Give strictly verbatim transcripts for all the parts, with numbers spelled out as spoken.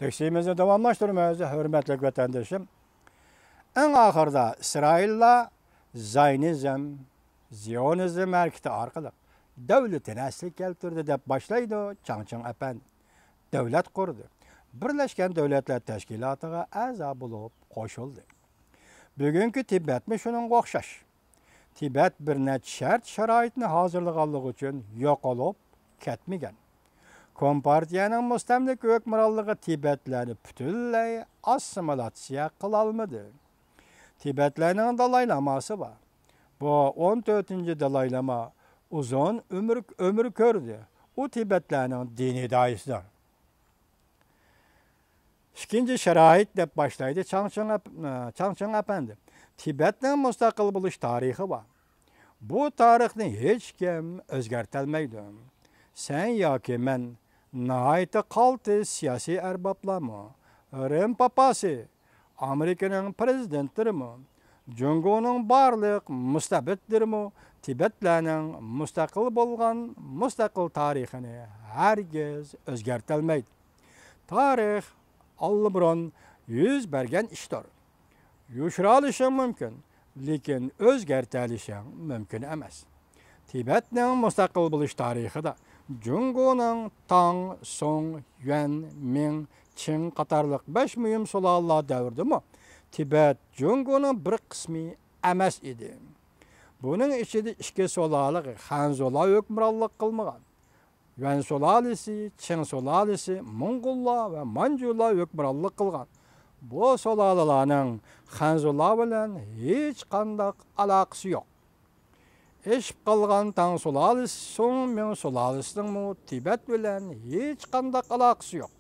لېكسىيىمىزنى داۋاملاشتۇرىمىز، ھۆرمەتلىك ۋەتەندىشىم. ئەڭ ئاخىرىدا ئىسرائىللار زاينىزم، زىيونىزم ھەرىكىتى ئارقىلىق دۆلىتىنى ئەسلىگە كەلتۈردى، دەپ باشلايدۇ چاڭچىڭ ئەپەندى. دۆلەت قۇردى. بىرلەشكەن دۆلەتلەر تەشكىلاتىغا ئەزا بولۇپ قوشۇلدى. بۈگۈنكى تىبەتمۇ شۇنىڭغا ئوخشاش. تىبەت بىر نەچچە شەرت-شارائىتنى ھازىرلىغانلىقى ئۈچۈن يوقىلىپ كەتمىگەن. كومپارتىيەنىڭ مۇستەملىكە ھۆكۈمرانلىقى تىبەتلەرنى پۈتۈنلەي ئاسسىمىلاتسىيە قىلالمىدى. تىبەتلەرنىڭ دالاي لاماسى بار. بۇ ئون تۆتىنچى دالاي لاما ئۇزۇن ئۆمۈر، ئۆمۈر كۆردى. ئۇ تىبەتلەرنىڭ دىنىي داھىيسىدۇر. ئىككىنچى شارائىت، دەپ باشلايدۇ چاڭچىڭ ئەپ-، چاڭچىڭ ئەپەندى. تىبەتنىڭ مۇستەقىل بولۇش تارىخى بار. بۇ تارىخنى ھېچكىم ئۆزگەرتەلمەيدۇ. سەن ياكى مەن، ناھايىتى قالتىس سىياسىي ئەربابلارمۇ، رىم پاپاسى، ئامېرىكىنىڭ پىرېزىدېنتلىرىمۇ، جۇڭگونىڭ بارلىق مۇستەبىتلىرىمۇ تىبەتلەرنىڭ مۇستەقىل بولغان مۇستەقىل تارىخىنى ھەرگىز ئۆزگەرتەلمەيدۇ. تارىخ ئاللىبۇرۇن يۈز بەرگەن ئىشتۇر. يوشۇرالىشىڭ مۇمكىن، لېكىن ئۆزگەرتەلىشىڭ مۇمكىن ئەمەس. تىبەتنىڭ مۇستەقىل بولۇش تارىخىدا جۇڭگونىڭ تاڭ، سۇڭ، يۈەن، مىڭ، چىڭ قاتارلىق بەش مۇھىم سۇلالىلار دەۋرىدىمۇ تىبەت جۇڭگونىڭ بىر قىسمى ئەمەس ئىدى. بۇنىڭ ئىچىدە ئىككى سۇلالىغا خەنزۇلار ھۆكۈمرانلىق قىلمىغان. يۈەن سۇلالىسى، چىڭ سۇلالىسى، موڭغۇللار ۋە مانجۇلار ھۆكۈمرانلىق قىلغان. بۇ سۇلالىلارنىڭ خەنزۇلار بىلەن ھېچقانداق ئالاقىسى يوق. ئېشىپ قالغان تاڭ سۇلالىسى، سۇڭ مىڭ سۇلالىسىنىڭمۇ تىبەت بىلەن ھېچقانداق ئالاقىسى يوق.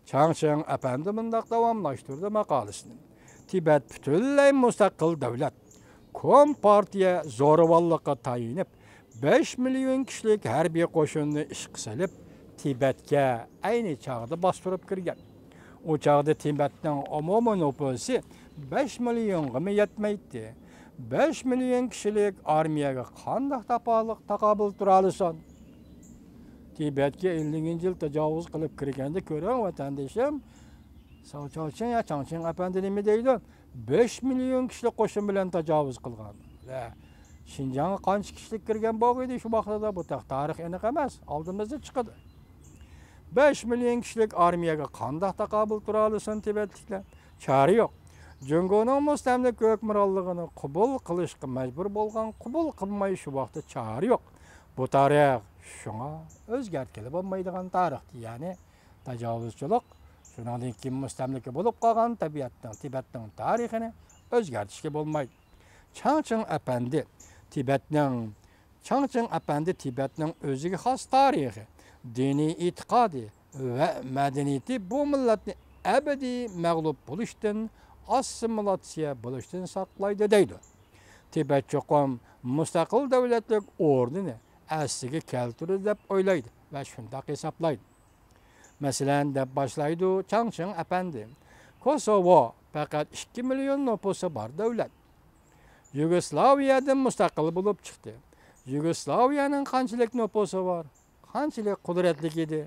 چاڭ چىڭ ئەپەندى مۇنداق داۋاملاشتۇردى ماقالىسىنى: تىبەت پۈتۈنلەي مۇستەقىل دۆلەت. كومپارتىيە زورىۋاللىققا تايىنىپ، بەش مىليون كىشىلىك ھەربىي قوشۇننى ئىشقا سېلىپ، تىبەتكە ئەينى چاغدا باستۇرۇپ كىرگەن. ئۇ چاغدا تىبەتنىڭ ئومۇمىي نوپۇسى بەش مىليونغىمۇ يەتمەيتتى. بەش مىليون كىشىلىك ئارمىيەگە قانداق تاپالىق-، تاقابىل تۇرالىسان؟ تىبەتكە ئەللىكىنچى يىل تاجاۋۇز قىلىپ كىرگەندە كۆرۈڭ، ۋەتەندىشىم، ساۋ چاۋچىڭ يا چاڭچىڭ ئەپەندى نېمە دەيدۇ؟ بەش مىليون كىشىلىك قوشۇن بىلەن تاجاۋۇز قىلغان. ۋە شىنجاڭغا قانچە كىشىلىك كىرگەن بولغىيدى شۇ ۋاقتىدا؟ بۇ تاق-، تارىخ ئېنىق ئەمەس، ئالدىمىزدا چىقىدۇ. بەش مىليون كىشىلىك ئارمىيەگە قانداق تاقابىل تۇرالىسۇن تىبەتلىكلەر؟ چارە يوق. جۇڭگونىڭ مۇستەملىكە ھۆكۈمرانلىقىنى قوبۇل قىلىشقا مەجبۇر بولغان، قوبۇل قىلماي شۇ ۋاقىتتا چارە يوق. بۇ تارىخ شۇڭا ئۆزگەرتكىلى بولمايدىغان تارىختى، يەنى تاجاۋۇزچىلىق، شۇنىڭدىن كېيىن مۇستەملىكە بولۇپ قالغان تەبىئەتنىڭ، تىبەتنىڭ تارىخىنى ئۆزگەرتىشكە بولمايدۇ. چاڭ چىڭ ئەپەندى تىبەتنىڭ، چاڭ چىڭ ئەپەندى تىبەتنىڭ ئۆزىگە خاس تارىخى، دىنىي ئېتىقادى ۋە مەدەنىيىتى بۇ مىللەتنى ئەبەدىي مەغلۇپ بولۇشتىن، ئاسسىمىلاتسىيە بولۇشتىن ساقلايدۇ دەيدۇ. تىبەت چوقۇم مۇستەقىل دۆلەتلىك ئورنىنى ئەسلىگە كەلتۈرىدۇ دەپ ئويلايدۇ ۋە شۇنداق ھېسابلايدۇ. مەسىلەن، دەپ باشلايدۇ چاڭ چىڭ ئەپەندى. كوسوۋو پەقەت ئىككى مىليون نوپۇسى بار دۆلەت. يۇگوسلاۋىيەدىن مۇستەقىل بولۇپ چىقتى. يۇگوسلاۋىيەنىڭ قانچىلىك نوپۇسى بار؟ قانچىلىك قۇدرەتلىك ئىدى؟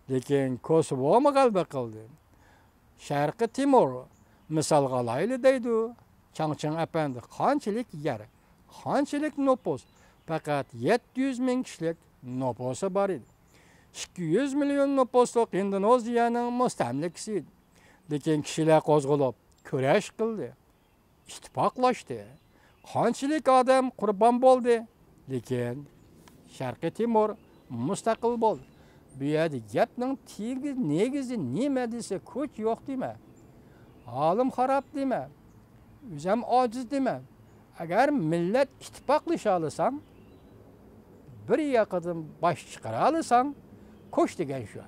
لېكىن كوسوۋومۇ غەلىبە قىلدى. شەرقىي تىمور مىسالغا ئالايلى دەيدۇ چاڭ چىڭ ئەپەندى. قانچىلىك يەر؟ قانچىلىك نوپۇس؟ پەقەت يەتتە يۈز مىڭ كىشىلىك نوپۇسى بار ئىدى. ئىككى يۈز مىليون نوپۇسلۇق ھىندونېزىيەنىڭ مۇستەملىكىسى ئىدى. لېكىن كىشىلەر قوزغىلىپ، كۈرەش قىلدى، ئىتتىپاقلاشتى. قانچىلىك ئادەم قۇربان بولدى؟ لېكىن شەرقىي تىمور مۇستەقىل بولدى. بۇ يەردە گەپنىڭ تېگى، نېگىزى نېمە دېسە، كوچا يوق دېمە، ھالىم خاراب دېمە، ئۆزەم ئاجىز دېمە. ئەگەر مىللەت ئىتتىپاقلىشالىساڭ، بىر ياقىدىن باش چىقىرالىساڭ، كوچ دېگەن شۇ.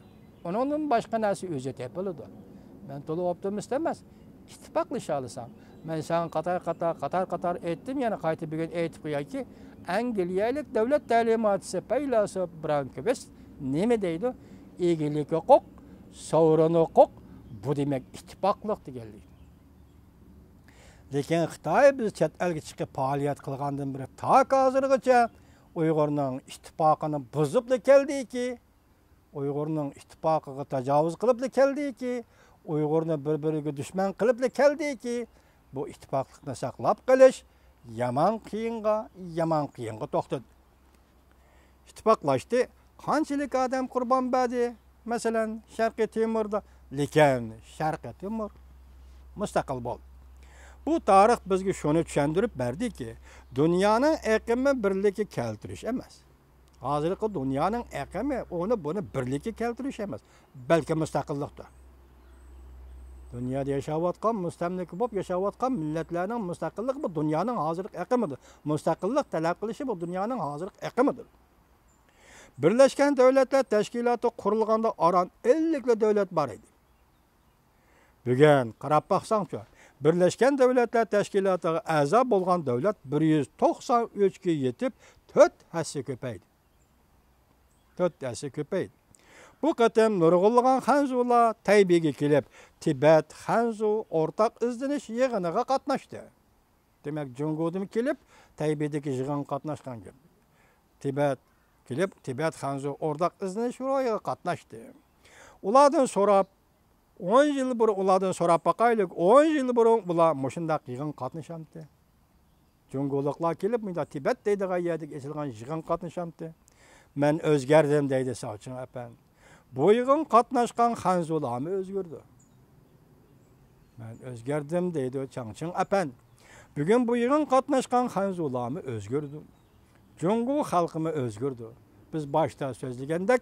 ئۇنىڭدىن باشقا نەرسە ئۆزى تېپىلىدۇ. مەن تولا ئوپتىمىست ئەمەس. ئىتتىپاقلىشالىساڭ، مەن ساڭا قاتار قاتار، قاتار قاتار ئېيتتىم، يەنە قايتا بۈگۈن ئېيتىپ قويايكى، ئەنگلىيەلىك دۆلەت تەلىماتچىسى پەيلاسوپ برانكۋىست نېمە دەيدۇ؟ ئىگىلىك ھوقۇق، سورۇن ھوقۇق، بۇ دېمەك ئىتتىپاقلىق دېگەنلىك. لېكىن خىتاي بىز چەت ئەلگە چىقىپ پائالىيەت قىلغاندىن بېرى تاكى ھازىرغىچە ئۇيغۇرنىڭ ئىتتىپاقىنى بۇزۇپلا كەلدىكى، ئۇيغۇرنىڭ ئىتتىپاقىغا تاجاۋۇز قىلىپلا كەلدىكى، ئۇيغۇرنى بىر-بىرىگە دۈشمەن قىلىپلا كەلدىكى، بۇ ئىتتىپاقلىقنى ساقلاپ قېلىش يامان قىيىنغا، يامان قىيىنغا توختىدى. ئىتتىپاقلاشتى، قانچىلىك ئادەم قۇربان بەردى؟ مەسىلەن، شەرقىي تىمۇردا، لېكىن شەرقىي تىمۇر مۇستەقىل بولدى. بۇ تارىخ بىزگە شۇنى چۈشەندۈرۈپ بەردىكى، دۇنيانىڭ ئېقىمى بىرلىككە كەلتۈرۈش ئەمەس. ھازىرقى دۇنيانىڭ ئېقىمى ئۇنى بۇنى بىرلىككە كەلتۈرۈش ئەمەس، بەلكى مۇستەقىللىقتۇر. دۇنيادا ياشاۋاتقان، مۇستەملىكە بولۇپ ياشاۋاتقان مىللەتلەرنىڭ مۇستەقىللىقى بۇ دۇنيانىڭ ھازىرقى ئېقىمىدۇر. مۇستەقىللىق تەلەپ قىلىشى بۇ دۇنيانىڭ ھازىرقى ئېقىمىدۇر. بىرلەشكەن دۆلەتلەر تەشكىلاتى قۇرۇلغاندا ئاران ئەللىكلا دۆلەت بار ئىدى. بۈگۈن قاراپ باقساڭچۇ، بىرلەشكەن دۆلەتلەر تەشكىلاتىغا ئەزا بولغان دۆلەت بىر يۈز توقسان ئۈچكە يېتىپ، تۆت ھەسسە كۆپەيدى. تۆت ھەسسە كۆپەيدى. بۇ قېتىم نۇرغۇنلىغان خەنزۇلار تەيبېيگە كېلىپ، تىبەت خەنزۇ ئورتاق ئىزدىنىش يىغىنىغا قاتناشتى. دېمەك، جۇڭگودىن كېلىپ، تەيبېيدىكى يىغىنغا قاتناشقان كىم؟ تىبەت كېلىپ، تىبەت خەنزۇ ئورتاق ئىزدىنىش روھىغا قاتناشتى. ئۇلاردىن سوراپ، ئون يىل بۇرۇن، ئۇلاردىن سوراپ باقايلى، ئون يىل بۇرۇن بۇلار مۇشۇنداق يىغىنغا قاتنىشامتى؟ جۇڭگولۇقلار كېلىپ، مۇنداق تىبەت دەيدىغان يەردىكى ئېچىلغان يىغىنغا قاتنىشامتى؟ مەن ئۆزگەردىم دەيدۇ ساۋچىڭ ئەپەندى. بۇ يىغىنغا قاتناشقان خەنزۇلارمۇ ئۆزگىرىدۇ؟ مەن ئۆزگەردىم دەيدۇ چاڭچىڭ ئەپەندى. بۈگۈن بۇ يىغىنغا قاتناشقان خەنزۇلارمۇ ئۆزگىرىدۇ؟ جۇڭگو خەلقىمۇ ئۆزگىرىدۇ. بىز باشتا سۆزلىگەندەك،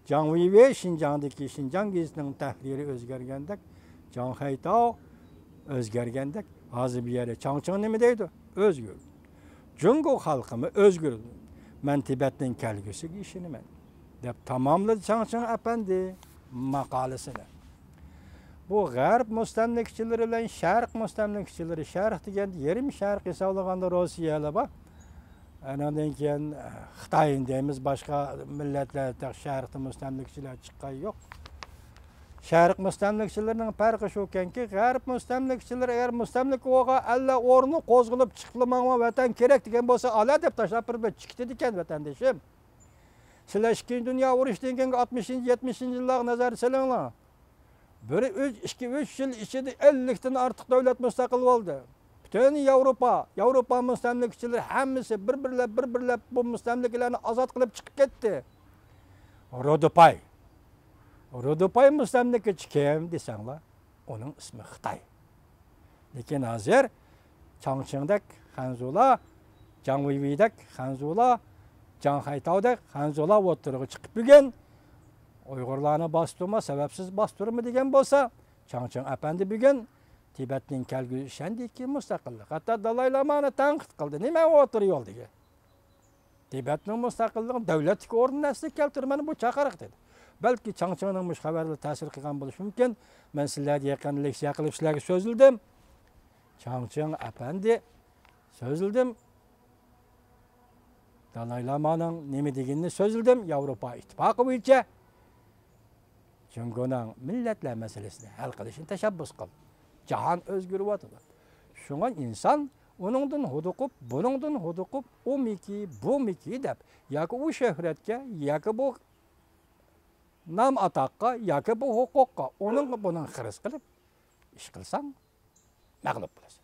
جاڭ ۋېيۋېي شىنجاڭدىكى شىنجاڭ گېزىتىنىڭ تەھرىرى ئۆزگەرگەندەك، جاڭ خەيتاۋ ئۆزگەرگەندەك، ھازىر بۇ يەردە چاڭچىڭ نېمە دەيدۇ؟ ئۆزگىرىدۇ. جۇڭگو خەلقىمۇ ئۆزگىرىدۇ. مەن تىبەتنىڭ كەلگۈسىگە ئىشىنىمەن، دەپ تاماملىدى چاڭچىڭ ئەپەندى ماقالىسىنى. بۇ غەرب مۇستەملىكىچىلىرى بىلەن شەرق مۇستەملىكىچىلىرى، شەرق دېگەندە يېرىم شەرق ھېسابلىغاندا روسىيەلا بار. ئانىڭدىن كېيىن، ئە، خىتاي دەيمىز، باشقا مىللەتلەر، تېخى شەرقتە مۇستەملىكىچىلەر چىققان يوق. شەرق مۇستەملىكىچىلىرىنىڭ پەرقى شۇكەنكى، غەرب مۇستەملىكىچىلىرى ئەگەر مۇستەملىكە بولغان ئەللەر ئورنى قوزغىلىپ چىقىپلا ماڭا ۋەتەن كېرەك دېگەن بولسا، ئالا دەپ تاشلاپ بېرىپ چىقىدىكەن، ۋەتەندىشىم. سىلەر ئىككىنچى دۇنيا ئۇرۇشىدىن كېيىنكى ئاتمىشىنچى، يەتمىشىنچى يىللارغا نەزەر سېلىڭلار. بىر ئۈچ، ئىككى، ئۈچ يىل ئىچىدە ئەللىكتىن ئارتۇق دۆلەت مۇستەقىل بولدى. پۈتۈن ياۋروپا، ياۋروپا مۇستەملىكىچىلىرى ھەممىسى بىر-بىرلەپ، بىر-بىرلەپ بۇ مۇستەملىكىلەرنى ئازاد قىلىپ چىقىپ كەتتى. رۇدۇپاي. رۇدۇپاي مۇستەملىكىچى كىم دېسەڭلار، ئۇنىڭ ئىسمى خىتاي. لېكىن ھازىر چاڭچىڭدەك خەنزۇلار، جاڭ ۋېيۋېيدەك خەنزۇلار، جاڭ خەيتاۋدەك خەنزۇلار ئوتتۇرىغا چىقىپ بۈگۈن ئۇيغۇرلارنى باستۇرما، سەۋەبسىز باستۇرما دېگەن بولسا، چاڭچىڭ ئەپەندى بۈگۈن تىبەتنىڭ كەلگۈسى ئىشەندىكى مۇستەقىللىق. ھەتتا دالاي لامانى تەنقىد قىلدى. نېمە ئوتتۇرا يول دېگەن؟ تىبەتنىڭ مۇستەقىللىقىنى دۆلەتتىكى ئورنىنى ئەسلىگە كەلتۈرمەن بۇ چاقىرىق دېدى. بەلكى چاڭچىڭنىڭ مۇشۇ خەۋەرلىرى تەسىر قىلغان بولۇشى مۇمكىن. مەن سىلەردە يېقىن لېكسىيە قىلىپ سىلەرگە سۆزلىدىم. چاڭچىڭ ئەپەندى سۆزلىدىم. دالاي لامانىڭ نېمە دېگىنىنى سۆزلىدىم. ياۋروپا ئىتتىپاقى بويىچە جۇڭگونىڭ مىللەتلەر مەسىلىسىنى ھەل قىلىشنى تەشەببۇس قىلدى. جاھان ئۆزگىرىۋاتىدۇ. شۇڭا ئىنسان ئۇنىڭدىن ھودۇقۇپ، بۇنىڭدىن ھودۇقۇپ، ئۇمىكى، بۇمىكى دەپ، ياكى ئۇ شۆھرەتكە، ياكى بۇ نام ئاتاققا، ياكى بۇ ھوقۇققا، ئۇنىڭغا، بۇنىڭغا خىرىس قىلىپ ئىش قىلساڭ، مەغلۇپ بولىسەن.